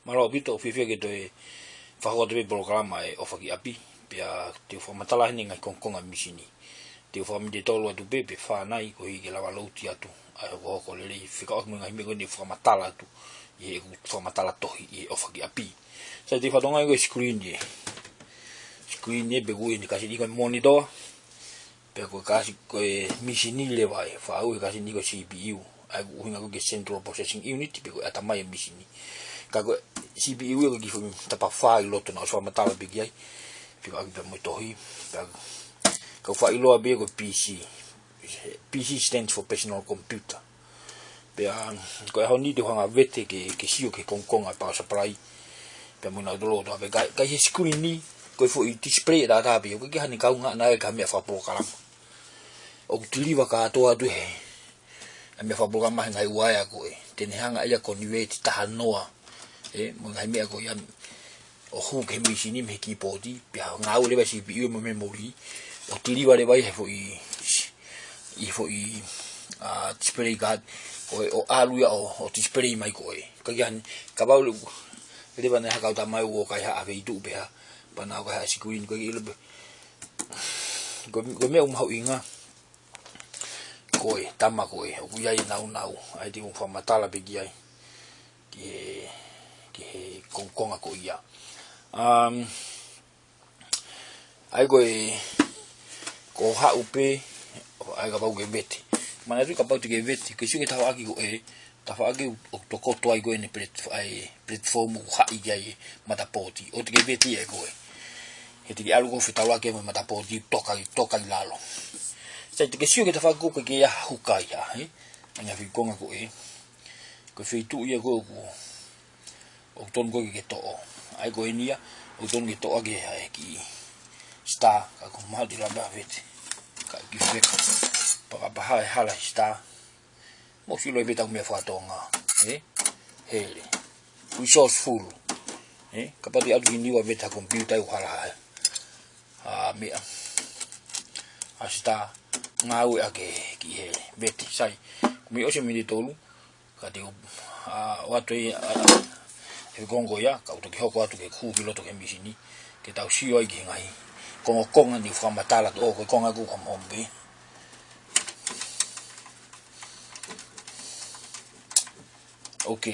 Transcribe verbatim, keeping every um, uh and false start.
Mālō ʻaupito, fiefia ke toe fakahoko atu pē polokalama ʻa e ʻOfa ki ʻApi, pea te u fakamatala heni e ngaahi kongokonga misini. Te u fakamātoato atu pē, pe fānai, koeʻuhi ke lava louti atu ʻa e hokohoko lelei, fekauʻaki mo e ngaahi meʻa ko eni ʻoku fakamatala atu ʻi heʻeku fakamatala tohi ʻi he ʻOfa ki ʻApi. Sai, te u fakatokangaʻi ko e screen ē. Screen ē, pe ko e ʻuhinga ʻeni kasi ni ko e monitor. Pea ko e kasi, ko e misini leva ē, faʻa ui he kasi ni ko e C P U. ʻA ia ko e ʻuhinga ko e Central Processing Unit, pe ko e ʻatamai e misini. Ka ko e C P U ia ko e kiʻi foʻi tapafā ʻi loto naʻe ʻosi fakamatala pē ki ai. Fekauʻaki pē mo e tohi. Pea kau faʻa ʻiloa pē ko e P C. P C stands for personal computer. Pea ko e ʻaho ni te u hanga ʻo vete ke, ke sio ki he kongokonga power supply. Pea mo e ngaahi tolo to, pea ʻikai, ʻikai he screen ni, ko e foʻi display ʻe taʻataʻa pē, ʻoku ʻikai ke ʻi ai hano kaungā naʻe ʻi ai ha meʻa fakapolokalama. ʻOku deliver kātoa atu ʻe he, ʻa e meʻa fakapolokalama he ngaahi uaea ko ē. Te ne hanga ia ʻo convert taha noa ē, mo e ngaahi meʻa ko ia ʻo hū ki he misini mei he keyboard, pea ngāue leva e C P U mo e memory, ʻo deliver leva ʻi he foʻi, ʻi he foʻi, ʻa, display card, ʻo, ʻo ʻalu ia ʻo, ʻo display mai ko ē. Ka ʻi ai, kapau leva naʻe ʻi ai ha kau tama ʻoku ʻikai ha feituʻu pē ha, pea nau ʻikai ha screen, ko e ʻilo pē. Ko, ko e meʻa ʻoku mahuʻinga, ko e tama ko ē, ʻoku ʻi ai e nāunau, ʻa ia te u fakamatala pē ki ai. Ki he, ki he kongokonga ko ia. Um, ʻa ia ko e, ko e haʻu pē, ʻa ia kapau ke vete. Manatuʻi kapau te ke vete, ke sio ki he tafaʻaki ko ē, tafaʻaki ʻoku tokoto ai ko ē ʻene plat-, ʻa e platform ʻoku haʻi ki ai e motherboard. ʻOua te ke vete ia ʻe koe. He te ke ʻalu koe ʻo fetaulaki mo e motherboard, toka ʻi, toka ʻi lalo. Sai, te ke sio ki he tafaʻaki ko ē ʻoku ʻikai ha huka ia, ē? ʻA e ngaahi foʻi konga ko ē. Ko e feituʻu ia ko ē ʻoku, ʻoku tonu ko ē ke toʻo. ʻA ia ko eni ia, ʻoku tonu ke toʻo ʻaki ʻa e kiʻi star, ka ko e mahuʻinga lava pē vete. Ka kiʻi feka, pea kapau ʻe hala e star, mou sio leva pē ʻetau meʻa faka-Tonga, ē? Hele. Resourceful. Ē? Kapau te ke ʻalu ki Niua ʻo vete ha computer ʻoku hala ha, ha meʻa, ha star, ngāueʻaki e kiʻi hele. Vete, sai. Kuo mei ʻosi e miniti ʻe tolu, ka te u, ʻa, ʻoatu ē, ʻa, ʻa, he konga ko ia, kau toki hoko atu ke hū ki loto ki he misini, ke tau sio ai ki he ngaahi kongokonga ni fakamatala atu, ʻo ko e konga ko ē ʻoku hā mai pē. Ok.